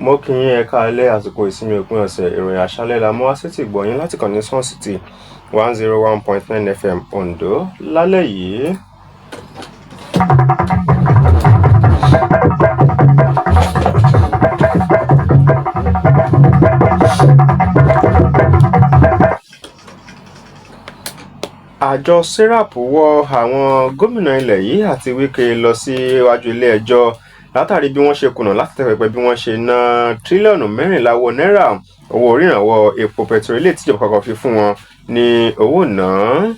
Mo kí yín, ẹ káalẹ́. Àsìkò ìsinmi òpin ọ̀sẹ̀. Ìròyìn àṣálẹ́ la mú wá sétí ìgbọ́ yín láti kàn ní Sun City 101.9 FM Ondo lálẹ́ yìí. Àjọ SERAP wọ àwọn gómìnà ilẹ̀ yìí àti Wike lọ síwájú ilé ẹjọ́ látàrí bí wọ́n ṣe kùnà láti tẹ́ pẹpẹ bí wọ́n ṣe ná tírílíọ̀nù 14 owó náírà owó orí ìrànwọ́ epo pẹtiró ilé tíjọba àpapọ̀ fi fún wọn ní owó náà.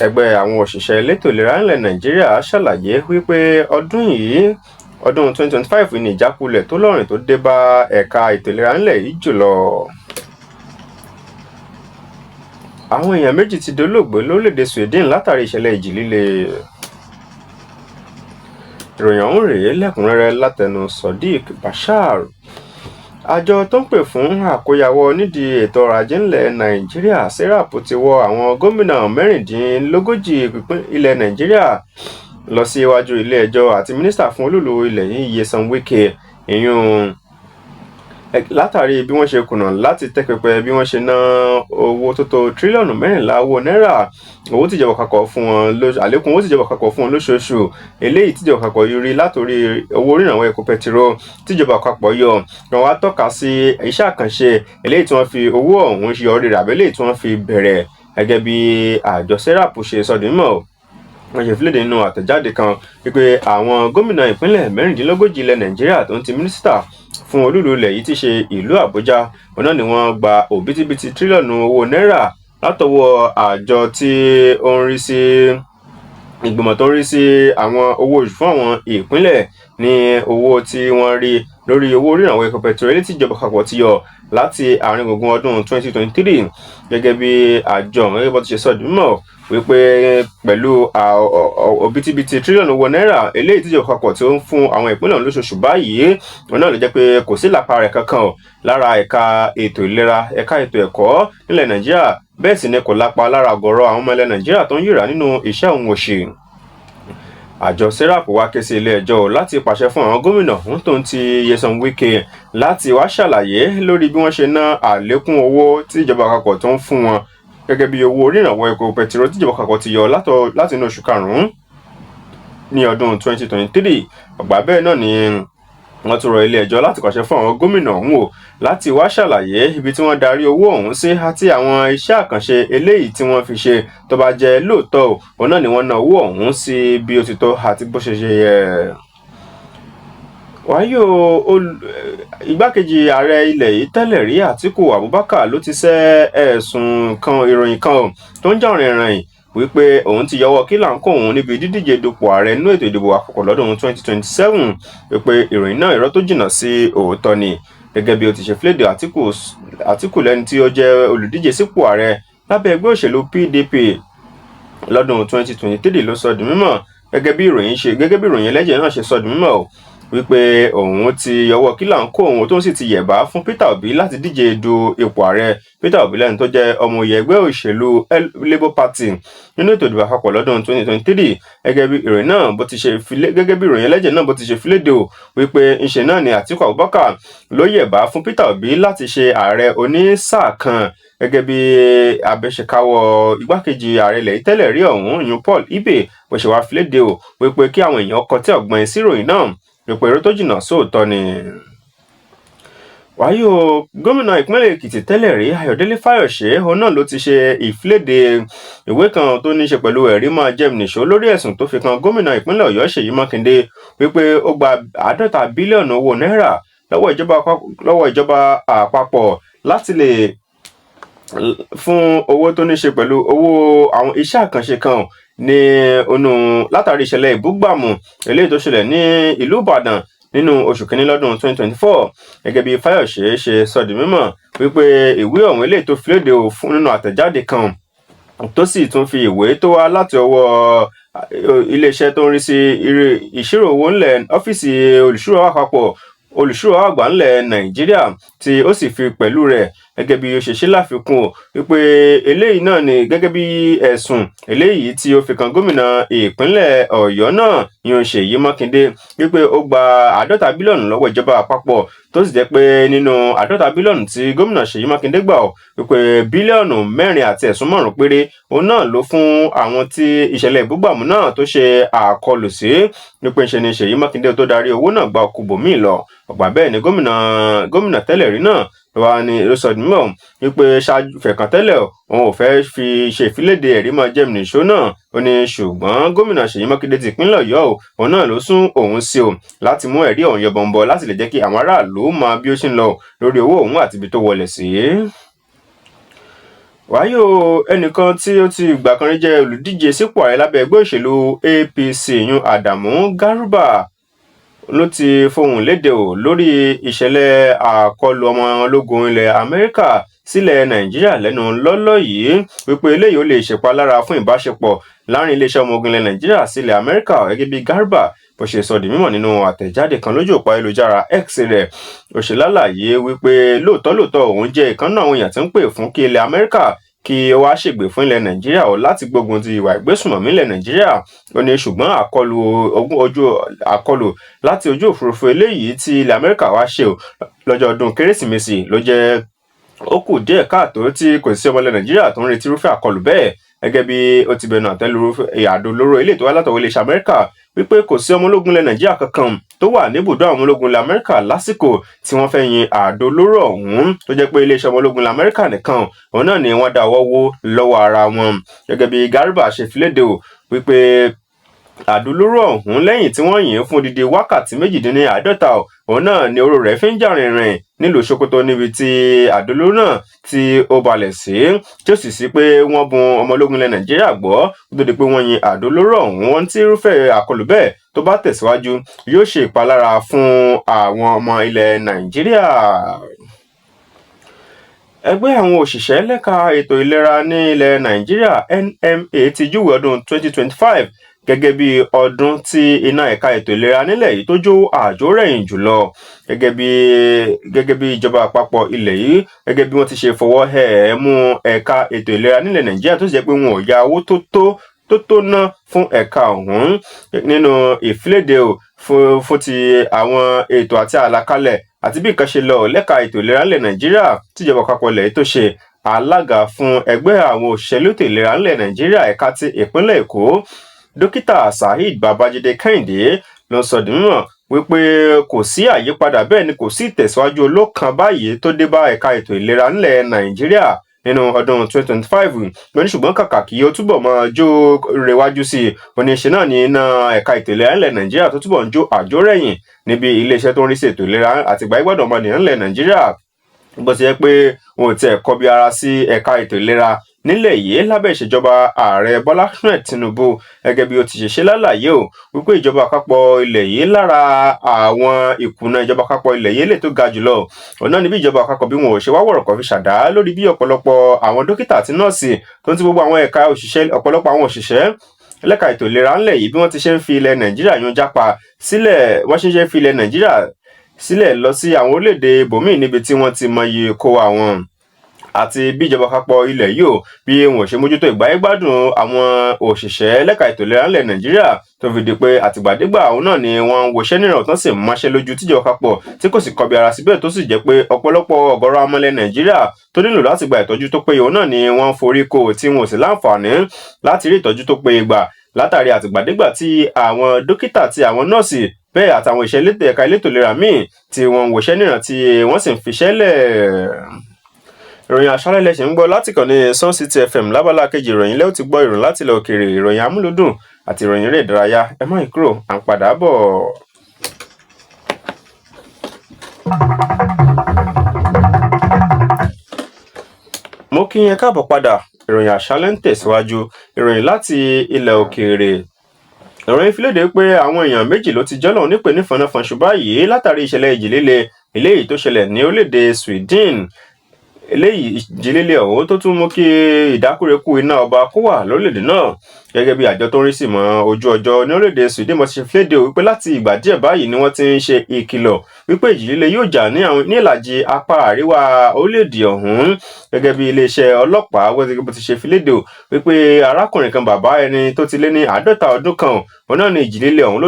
Ẹgbẹ́ àwọn òṣìṣẹ́ elétò ìlera nílẹ̀ Nàìjíríà ṣàlàyé wípé ọdún yìí, ọdún 2025, ní ìjákulẹ̀ tó lọ́rìn tó dé bá ẹ̀ka ètò ìlera nílẹ̀ yìí jùlọ. Àwọn èèyàn 2 ti dolóògbé lórílẹ̀‐èdè Sweden látàrí ìṣẹ̀lẹ̀ ìjì líle. Ìròyìn ọ̀hún rèé lẹ́kùnrẹ́rẹ́ látẹnu Sodiq Bashar. Àjọ tó ń pè fún àkóyawọ́ nídìí ètò ọrọ̀ ajé ńlẹ̀ Nàìjíríà, SERAP, ti wọ àwọn gómìnà 36 ilẹ̀ Nàìjíríà lọ sí iwájú ilé ẹjọ́ àti mínísítà fún olúùlú ilẹ̀ yìí, Nyesom Wike, ìyún látàrí bí wọ́n ṣe kùnà láti tẹ́ pẹpẹ bí wọ́n ṣe ná owó tó tó tírílíọ̀nù 14 owó náírà, owó tíjọba àpapọ̀ fún wọn, àlékún owó tíjọba àpapọ̀ fún wọn lóṣooṣù, eléyìí tíjọba àpapọ̀ yọrí látòrí owó orí ìrànwọ́ epo pẹtiró tíjọba àpapọ̀ yọ. Wọn wá tọ́ka sí iṣẹ́ àkànṣe eléyìí tí wọ́n fi owó ọ̀hún yọrí rẹ̀ àbẹ́lẹ̀ tí wọ́n fi bẹ̀rẹ̀. Gẹ́gẹ́ bí àjọ SERAP ṣe sọ di mímọ̀, wọ́n ṣe fìlédè nínú àtẹ̀jáde kan wípé àwọn gómìnà ìpínlẹ̀ 36 ilẹ̀ Nàìjíríà tó ń ti mínísítà fún olúùlú ilẹ̀ yìí ti ṣe ìlú Àbújá, òun náà ni wọ́n gba òbítíbitì tírílíọ̀nù owó náírà látọwọ́ àjọ tí ó ń rí sí ìgbìmọ̀ tó ń rí sí àwọn owó oṣù fún àwọn ìpínlẹ̀ ní owó tí wọ́n rí lórí owó orí ìrànwọ́ epo pẹtiró eléyìí tí ìjọba àpapọ̀ ti yọ láti àárín gbùngbùn ọdún 2023. Gẹ́gẹ́ bí àjọ ọ̀hún gẹ́gẹ́ bó ti ṣe sọ di mímọ̀ wípé pẹ̀lú òbítíbitì tírílíọ̀nù owó náírà eléyìí tíjọba àpapọ̀ tí ó ń fún àwọn ìpínlẹ̀ ọ̀hún lóṣooṣù báyìí, òun náà ló jẹ́ pé kò sí ìlàpá rẹ̀ kankan lára ẹ̀ka ètò ìlera, ẹ̀ka ètò ẹ̀kọ́ nílẹ̀ Nàìjíríà. Bẹ́ẹ̀ sì ni kò lápa lára ọ̀gọ̀rọ̀ àwọn ọmọ ilẹ̀ Nàìjíríà tó ń yíra nínú ìṣẹ́ òun òṣì. Àjọ SERAP wá ké sí ilé ẹjọ́ láti pàṣẹ fún àwọn gómìnà ọ̀hún tó ń ti Nyesom Wike láti wá ṣàlàyé lórí bí wọ́n ṣe ná àlékún owó tí ìjọba àpapọ̀ tó ń fún wọn gẹ́gẹ́ bí owó orí ìrànwọ́ epo pẹtiró tíjọba àpapọ̀ ti yọ láti inú oṣù karùn-ún ní ọdún 2023. Ọ̀gbà bẹ́ẹ̀ náà ni wọ́n tún rọ ilé ẹjọ́ láti pàṣẹ fún àwọn gómìnà ọ̀hún o láti wá ṣàlàyé ibi tí wọ́n darí owó ọ̀hún sí àti àwọn iṣẹ́ àkànṣe eléyìí tí wọ́n fi ṣe, tó bá jẹ́ lóòótọ́ òun náà ni wọ́n ná owó ọ̀hún sí bí ó ti tọ́ àti bó ṣe ṣe yẹ. Wàyí o, igbákejì ààrẹ ilẹ̀ yìí tẹ́lẹ̀ rí, Àtíkù Abubakar, ló ti sẹ́ ẹ̀sùn kan ìròyìn kan tó ń jà rìnrìn wípé òun ti yọwọ́ kílà ń kó òun níbi dídíje dupò ààrẹ nínú ètò ìdìbò àpapọ̀ lọ́dún 2027, wípé ìròyìn náà irọ́ tó jìnnà sí òótọ́ ni. Gẹ́gẹ́ bí ó ti ṣe fìlédè, Àtíkù lẹ́ni tí ó jẹ́ olùdíje sípò ààrẹ lábẹ́ ẹgbẹ́ òṣèlú PDP lọ́dún 2023 ló sọ di mímọ̀ gẹ́gẹ́ bí ìròyìn ẹlẹ́jẹ̀ náà ṣe sọ di mímọ̀ wípé òun ti yọwọ́ kílà ń kó òun, tó sì ti yẹ̀bá fún Peter Obi láti díje du ipò ààrẹ. Peter Obi lẹ́ni tó jẹ́ ọmọ oyè ẹgbẹ́ òṣèlú Labour Party nínú ètò ìdìbò àpapọ̀ lọ́dún 2023. Gẹ́gẹ́ bí ìròyìn ẹlẹ́jẹ̀ náà bó ti ṣe filéde o wípé ńṣe náà ni Àtíkù Abubakar ló yẹ̀bá fún Peter Obi láti ṣe ààrẹ onísáà kan, gẹ́gẹ́ bí abẹ́ṣekáwọ́ igbákejì ààrẹ ilẹ̀ yìí tẹ́lẹ̀ rí ọ̀hún, ìyún Paul Ibe, bó ṣe wá filéde o wípé kí àwọn èèyàn kọtí ọ̀gbọ́n sí ìròyìn náà, wípé irọ́ tó jìnnà sóòótọ́ ni. Wàyí o, gómìnà ìpínlẹ̀ Èkìtì tẹ́lẹ̀ rí, Ayọ̀délé Fáyọ̀ṣe, òun náà ló ti ṣe ìfiléde ìwé kan tó ní í ṣe pẹ̀lú ẹ̀rí máa jẹ́mi nìṣó lórí ẹ̀sùn tó fi kan gómìnà ìpínlẹ̀ Ọ̀yọ́, Ṣèyí Mákindé, wípé ó gba 50 bílíọ̀nù owó náírà lọ́wọ́ ìjọba àpapọ̀ láti lè fún owó tó ní ṣe pẹ̀lú owó àwọn iṣẹ́ àkànṣe kan ní inú látàrí ìṣẹ̀lẹ̀ ìbúgbàmù eléyìí tó ṣẹlẹ̀ ní ìlú Ìbàdàn nínú oṣù kínní lọ́dún 2024. Gẹ́gẹ́ bí Fáyọ̀ṣe ṣe sọ di mímọ̀ wípé ìwé ọ̀hún eléyìí tó fi léde fún nínú àtẹ̀jáde kan, tó sì tún fi ìwé tó wá láti ọwọ́ iléeṣẹ́ tó ń rí sí ìṣirò owó ńlẹ̀, ọ́fíìsì olùṣírò àpapọ̀, olùṣírò àgbà ńlẹ̀ Nàìjíríà, tí ó sì fi pẹ̀lú rẹ̀. Gẹ́gẹ́ bí ó ṣe ṣe láfikún o wípé eléyìí náà ni gẹ́gẹ́ bí ẹ̀sùn eléyìí tí ó fi kan gómìnà ìpínlẹ̀ Ọ̀yọ́ náà, ìyẹn Ṣèyí Mákindé, wípé ó gba 50 bílíọ̀nù lọ́wọ́ ìjọba àpapọ̀, tó sì jẹ́ pé nínú 50 bílíọ̀nù tí gómìnà Ṣèyí Mákindé gbà ọ́, wípé bílíọ̀nù 4.5 péré òun náà ló fún àwọn tí ìṣẹ̀lẹ̀ ìbúgbàmù náà tó ṣe àkọlù sí, wípé ṣe ni Ṣèyí Mákindé tó darí owó náà gba ọkọ̀ bòmíì lọ. Ọ̀gbà bẹ́ẹ̀ ni gómìnà tẹ́lẹ̀ rí náà wá ní ló sọ mímọ̀ wípé ṣáájú fẹ̀kàn tẹ́lẹ̀ òun ò fẹ́ fi ṣe ìfiléde ẹ̀rí mọ́ jẹ́mi nìṣó náà. Ó ní ṣùgbọ́n gómìnà Ṣèyí Mákindé ti ìpínlẹ̀ Ọ̀yọ́ o, òun náà ló sún òun sí o láti mú ẹ̀rí ọ̀hún yọbọ̀nbọ̀ láti lè jẹ́ kí àwọn aráàlú mọ bí ó ṣe ń lọ lórí owó òun àti ibi tó wọlé sí. Wáyé o, ẹnìkan tí ó ti ìgbà kan rí jẹ́ olùdíje sípò ààrẹ lábẹ́ ẹgbẹ́ òṣèlú APC, yún Adamu Garba, ló ti fohùn lédè o lórí ìṣẹ̀lẹ̀ àkọlù ọmọ ológun ilẹ̀ Amẹ́ríkà sílẹ̀ Nàìjíríà lẹ́nu lọ́lọ́ yìí, wípé eléyìí ó lè ṣèpalára fún ìbáṣepọ̀ láàrin iléeṣẹ́ ọmọ ogun ilẹ̀ Nàìjíríà sílẹ̀ Amẹ́ríkà. Gẹ́gẹ́ bí Garba bó ṣe sọ di mímọ̀ nínú àtẹ̀jáde kan lójú òpó ayélujára X rẹ̀, ó ṣe lálàyé wípé lóòótọ́ lóòótọ́ òun jẹ́ ìkan náà àwọn èèyàn tí ń pè fún kí ilẹ̀ Amẹ́ríkà kí ó wá ṣègbè fún ilẹ̀ Nàìjíríà o láti gbógun ti ìwà ìgbésùnmọ̀mí ilẹ̀ Nàìjíríà. Ó ní ṣùgbọ́n àkọlù ogun ojú àkọlù láti ojú òfurufú eléyìí tí ilẹ̀ Amẹ́ríkà wá ṣe o lọ́jọ́ ọdún Kérésìmesì ló jẹ́ ó kù díẹ̀ káàtó, tí kò sí ọmọ ilẹ̀ Nàìjíríà tó ń retí irúfẹ́ àkọlù bẹ́ẹ̀. Gẹ́gẹ́ bí ó ti bẹnu àtẹ́lu àdó olóró eléyìí tó wá látọwọ́ iléeṣẹ́ Amẹ́ríkà, wípé kò sí ọmọ ológun ilẹ̀ Nàìjíríà kankan tó wà níbùdó àwọn ọmọ ológun ilẹ̀ Amẹ́ríkà lásìkò tí wọ́n fẹ́ yin àdó olóró ọ̀hún, tó jẹ́ pé iléeṣẹ́ ọmọ ológun ilẹ̀ Amẹ́ríkà nìkan òun náà ni wọ́n dá ọwọ́ wó lọ́wọ́ ara wọn. Gẹ́gẹ́ bí Garba ṣe fi léde o wípé àdó olóró ọ̀hún, lẹ́yìn tí wọ́n yìn ín fún odidi wákàtí 48, òun náà ni oró rẹ̀ fi ń jà rìnrìn nílùú Sokoto, níbi tí àdó olóró náà tí ó balẹ̀ sí, tí ó sì sí pé wọ́n bun ọmọ ológun ilẹ̀ Nàìjíríà gbọ́ kó tó di pé wọ́n yin àdó olóró ọ̀hún. Wọ́n tí irúfẹ́ àkọlù bẹ́ẹ̀ tó bá tẹ̀síwájú yóò ṣe ìpalára fún àwọn ọmọ ilẹ̀ Nàìjíríà. Ẹgbẹ́ àwọn òṣìṣẹ́ lẹ́ka ètò ìlera ní ilẹ̀ Nàìjíríà, NMA, ti júwe ọdún 2025 gẹ́gẹ́ bí ọdún tí iná ẹ̀ka ètò ìlera nílẹ̀ yìí tó jó àjórẹ̀yìn jùlọ, gẹ́gẹ́ bí ìjọba àpapọ̀ ilẹ̀ yìí, gẹ́gẹ́ bí wọ́n ti ṣe fọwọ́ hẹ̀ ẹ́ mú ẹ̀ka ètò ìlera nílẹ̀ Nàìjíríà, tó sì jẹ́ pé wọn ò ya owó tó tó ná fún ẹ̀ka ọ̀hún. Nínú ìfiléde ò fún ti àwọn ètò àti àlàkalẹ̀ àti bí nǹkan ṣe lọ lẹ́ka ètò ìlera nílẹ̀ Nàìjíríà tíjọba àpapọ̀ ilẹ̀ yìí tó ṣe, alága fún ẹgbẹ́ àwọn òṣìṣẹ́ elétò ìlera nílẹ̀ Nàìjíríà ẹ̀ka ti ìpínlẹ̀ Èkó, Dókítà Saheed Babájídé Kẹ́hìndé, ló sọ di mímọ̀ wípé kò sí àyípadà, bẹ́ẹ̀ ni kò sí ìtẹ̀síwájú olókan báyìí tó dé bá ẹ̀ka ètò ìlera nílẹ̀ Nàìjíríà nínú ọdún 2025. Ó ní ṣùgbọ́n kàkà kí ó túbọ̀ máa jó rewájú sí i, ó ní ṣe náà ní iná ẹ̀ka ètò ìlera nílẹ̀ Nàìjíríà tó túbọ̀ ń jó àjórẹ̀yìn, níbi iléeṣẹ́ tó ń rí sí ètò ìlera àti ìgbáyégbádùn ọmọnìyàn nílẹ̀ Nàìjíríà, bó ti jẹ́ pé wọn ò tiẹ̀ kọbi ara sí ẹ̀ka ètò ìlera nílẹ̀ yìí lábẹ́ ìṣèjọba ààrẹ Bọ́lá Ahmed Tinubu. Gẹ́gẹ́ bí ó ti ṣe ṣe lálàyé o wípé ìjọba àpapọ̀ ilẹ̀ yìí, lára àwọn ìkùnà ìjọba àpapọ̀ ilẹ̀ yìí lè tó ga jùlọ òun náà ni bí ìjọba àpapọ̀ bí wọn ò ṣe wá wọ̀rọ̀kọ̀ fi ṣàdá lórí bí ọ̀pọ̀lọpọ̀ àwọn dókítà àti nọ́ọ̀sì tó ń ti gbogbo àwọn ẹ̀ka òṣìṣẹ́, ọ̀pọ̀lọpọ̀ àwọn òṣìṣẹ́ lẹ́ka ètò ìlera ńlẹ̀ yìí, bí wọ́n ti ṣe ń fi ilẹ̀ Nàìjíríà yún jápa sílẹ̀, wọ́n ṣe ń ṣe fi ilẹ̀ Nàìjíríà sílẹ̀ lọ sí àwọn orílẹ̀-èdè ibòmíì níbi tí wọ́n ti mọyì kó àwọn, àti bí ìjọba àpapọ̀ ilẹ̀ yìí ò bí wọn ò ṣe mójútó ìgbáyégbádùn àwọn òṣìṣẹ́ lẹ́ka ètò ìlera ńlẹ̀ Nàìjíríà, tó fi di pé àtìgbàdégbà òun náà ni wọ́n ń woṣẹ́ níràn tán sì ń máṣẹ́ lójú, tíjọba àpapọ̀ tí kò sì kọbi ara síbẹ̀, tó sì jẹ́ pé ọ̀pọ̀lọpọ̀ ọ̀gọ̀rọ̀ ọmọ ilẹ̀ Nàìjíríà tó nílò láti gba ìtọ́jú tó péye òun náà ni wọ́n ń forí kó, tí wọn ò sì láǹfààní láti rí ìtọ́jú tó péye gbà látàrí àtìgbàdégbà tí àwọn dókítà àti àwọn nọ́ọ̀sì bẹ́ẹ̀ àtàwọn ìṣẹ́ elétò ẹ̀ka elétò ìlera míì tí wọ́n ń woṣẹ́ níran tí wọ́n sì ń fiṣẹ́ lẹ̀. Ìròyìn àṣálẹ́ lẹ ṣì ń gbọ́ láti kàn ní Sun City FM. Lábala kejì ìròyìn lẹ́wọ̀ ti gbọ́ ìròyìn láti ilẹ̀ òkèèrè, ìròyìn amúlùdùn àti ìròyìn eré ìdárayá. Ẹ má yí kúrò, à ń padà bọ̀. Mo kí yín káàbọ̀ padà. Ìròyìn àṣálẹ́ ń tẹ̀síwájú. Ìròyìn láti ilẹ̀ òkèèrè. Ìròyìn fi léde pé àwọn èèyàn 2 ló ti jọ́lọ́run nípè nífọ̀nàfọ̀nṣù báyìí látàrí ìṣẹ̀lẹ̀ ìjì líle eléyìí tó ṣẹlẹ̀ ní orílẹ̀-èdè Sweden. Eléyìí ìjì líle ọ̀hún tó tún mú kí ìdákúrekú iná ọba kó wà lórílẹ̀‐èdè náà. Gẹ́gẹ́ bí àjọ tó ń rí sí mọ́ ojú ọjọ́ ní orílẹ̀-èdè Sweden bó ti ṣe flédè wípé láti ìgbà díẹ̀ báyìí ni wọ́n ti ń ṣe ìkìlọ̀ wípé ìjì líle yóò jà ní ìlàjì apá àríwá orílẹ̀-èdè ọ̀hún. Gẹ́gẹ́ bí iléeṣẹ́ ọlọ́pàá bó ti ṣe flédè wípé arákùnrin kan, bàbá ẹni tó ti lé ní 50 ọdún kan, òun náà ni ìjì líle ọ̀hún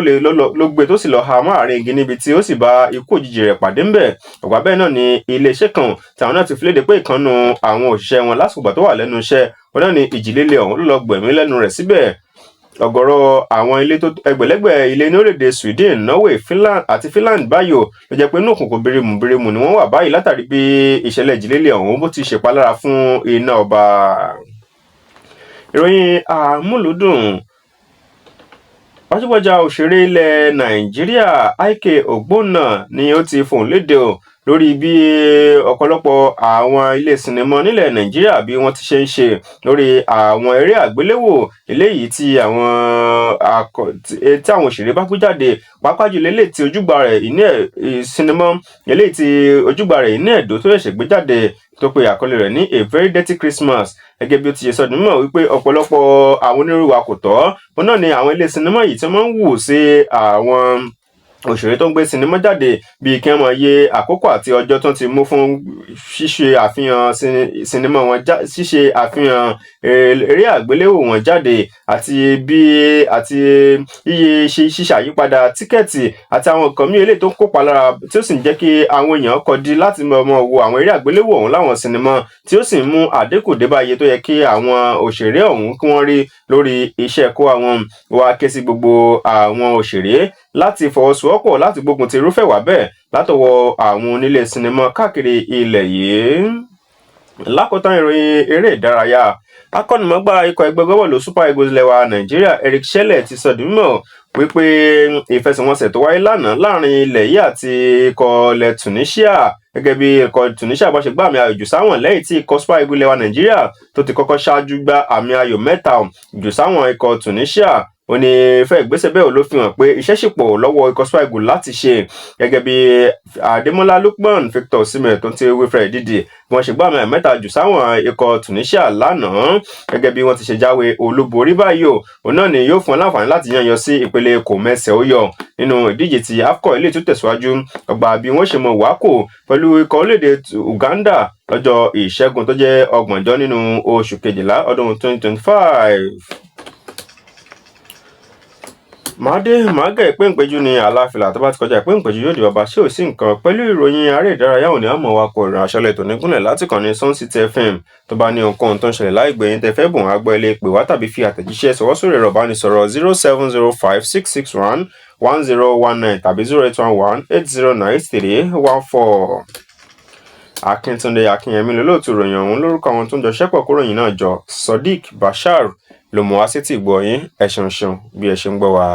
ló gbé tó sì lọ ha mọ́ àárín igi níbi tí ó sì bá ikú òjijì rẹ̀ pàdé ńbẹ̀. Ọ̀gbà bẹ́ẹ̀ náà ni iléeṣẹ́ kan tí àwọn náà ti fi léde pé ìkan nínú àwọn òṣìṣẹ́ wọn, lásìkò ìgbà tó wà lẹ́nu iṣẹ́, òun náà ni ìjì líle ọ̀hún ló lọ gbẹ̀mí lẹ́nu rẹ̀ síbẹ̀. Ọ̀gọ̀rọ̀ àwọn ilé tó ẹgbẹ̀lẹ́gbẹ̀ ilé ní orílẹ̀-èdè Sweden, Norway, Finland àti Finland báyìí ló jẹ́ pé inú òkùnkùn birimu birimu ni wọ́n wà báyìí látàrí bí ìṣẹ̀lẹ̀ ìjì líle ọ̀hún bó ti ṣèpalára fún iná ọba. Ìròyìn àmúlùdùn: gbajúgbajà òṣèré ilẹ̀ Nàìjíríà Ike Ogbonna ni ó ti fohùn lédè o lórí bí ọ̀pọ̀lọpọ̀ àwọn ilé sinimá nílẹ̀ Nàìjíríà bí wọ́n ti ṣe ń ṣe lórí àwọn eré àgbéléwò eléyìí tí àwọn òṣèré bá gbé jáde, pàápàá jùlọ eléyìí tí ojúgbà rẹ̀ ìní ẹ̀ sinimá eléyìí tí ojúgbà rẹ̀ ìní ẹ̀dọ́ tó ṣẹ̀ṣẹ̀ gbé jáde tó pe àkọlé rẹ̀ ní A Very Dirty Christmas. Gẹ́gẹ́ bí ó ti ṣe sọ mímọ̀ wípé ọ̀pọ̀lọpọ̀ àwọn onírúurú kò tọ́ òun náà ni àwọn ilé sinimá yìí tí wọ́n ń wù sí àwọn òṣèré tó ń gbé sinimá jáde, bíi kí wọ́n máa yẹ àkókò àti ọjọ́ tó ti mú fún ṣíṣe àfihàn sinimá wọn, ṣíṣe àfihàn eré àgbéléwò wọn jáde, àti bí àti iye ṣíṣe àyípadà tíkẹ́ẹ̀tì àti àwọn nǹkan míì eléyìí tó ń kópa lára tí ó sì ń jẹ́ kí àwọn èèyàn kọdí láti máa wo àwọn eré àgbéléwò ọ̀hún láwọn sinimá, tí ó sì ń mú àdínkù dé bá iye tó yẹ kí àwọn òṣèré ọ̀hún kí wọ́n rí lórí iṣẹ́ kó àwọn. Wá ké sí gbogbo àwọn òṣèré láti fọwọ́sowọ́pọ̀ láti gbógun ti irúfẹ́ ìwà bẹ́ẹ̀ látọwọ́ àwọn onílé sinimá káàkiri ilẹ̀ yìí. Lákòótán, ìròyìn eré ìdárayá: akọ́nimọ̀ọ́gbá ikọ̀ ẹgbẹ́ agbábọ́ọ̀lù Super Eagles lẹwa Nàìjíríà, Eric Chelle, ti sọ di mímọ̀ wípé ìfẹsẹ̀wọnsẹ̀ tó wáyé lánàá láàrin ilẹ̀ yìí àti ikọ̀ ilẹ̀ Tunisia, gẹ́gẹ́ bí ikọ̀ Tunisia bá ṣe gbá àmì ayò jù sáwọn lẹ́yìn tí ikọ̀ Super Eagles lẹwa Nàìjíríà tó ti kọ́kọ́ ṣáájú gbá àmì ayò mẹ́ta jù sáwọn ikọ̀ Tunisia, ó ní fẹ́ ìgbésẹ̀ bẹ́ẹ̀ ló fi hàn pé iṣẹ́ ṣì pọ̀ lọ́wọ́ ikọ̀ Super Eagles láti ṣe. Gẹ́gẹ́ bí Ademola Lookman, Victor Osimhen tó ti Wilfred Ndidi bí wọ́n ṣe gbá àmì ayò mẹ́ta jù sáwọn ikọ̀ Tunisia lánàá, gẹ́gẹ́ bí wọ́n ti ṣe jáwé olúborí báyìí o, òun náà ni yóò fún wọn láǹfààní láti yányọ sí ìpele kò mẹsẹ̀ ó yọ nínú ìdíje ti AFCON ilé tó tẹ̀síwájú, ọgbà bí wọ́n ṣe mọ wákò pẹ̀lú ikọ̀ orílẹ̀-èdè Uganda lọ́jọ́ Ìṣẹ́gun tó jẹ́ 30 nínú oṣù kejìlá ọdún 2025. Màdé màgẹ̀ ìpéǹpéjú ní àlàáfíà tó bá ti kọjá ìpéǹpéjú yóò di bàbá ṣé ò sí nǹkan. Pẹ̀lú ìròyìn aré ìdárayá òní, àmọ́ wa kò ìrìn àṣọlẹ̀ tòní gúnlẹ̀ láti kàn ní Sun City FM. Tó bá ní ohunkóhun tó ń ṣẹlẹ̀ láìgbé yín tẹ́ fẹ́ bùn àgbọ̀, ilé pè wá tàbí fi àtẹ̀jíṣẹ́ sọwọ́ sórí ẹ̀rọ ìbánisọ̀rọ̀ 07056611019 tàbí 08118098314. Akíntúndé Akínyẹmí lolóòtú ìròyìn ọ̀hún. Lórúkọ àwọn tó ń jọ ṣẹ́pọ̀ kóròyìn náà jọ, Sodiq Bashar ló mú wá sétí ìgbọ́ yín. Ẹ ṣeun ṣeun bí ẹ ṣe ń gbọ́ wá.